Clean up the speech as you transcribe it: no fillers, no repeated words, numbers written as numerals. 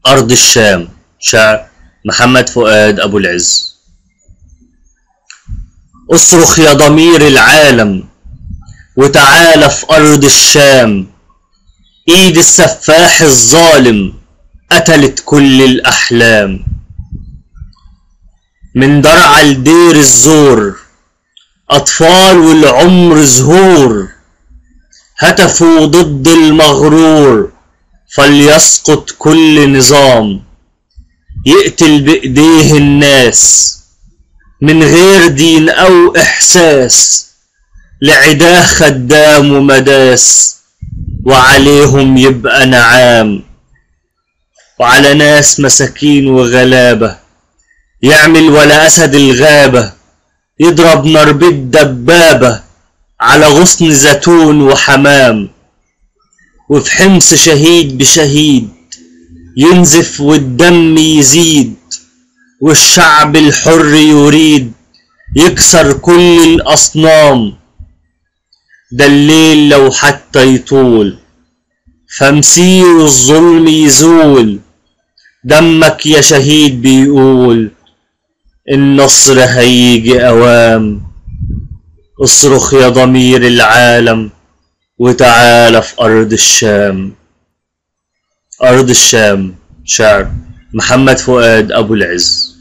أرض الشام، شعر محمد فؤاد أبو العز. اصرخ يا ضمير العالم وتعالى في أرض الشام، إيد السفاح الظالم قتلت كل الأحلام. من درعا لدير الزور أطفال والعمر زهور، هتفوا ضد المغرور فليسقط كل نظام. يقتل بإيديه الناس من غير دين أو إحساس، لعداه خدام ومداس وعليهم يبقى نعام. وعلى ناس مساكين وغلابة يعمل ولا أسد الغابة، يضرب نار بالدبابة على غصن زيتون وحمام. وفي حمص شهيد بشهيد ينزف والدم يزيد، والشعب الحر يريد يكسر كل الأصنام. ده الليل لو حتى يطول فمسير الظلم يزول، دمك يا شهيد بيقول النصر هيجي أوام. اصرخ يا ضمير العالم وتعالى في أرض الشام. أرض الشام، شعر محمد فؤاد أبو العز.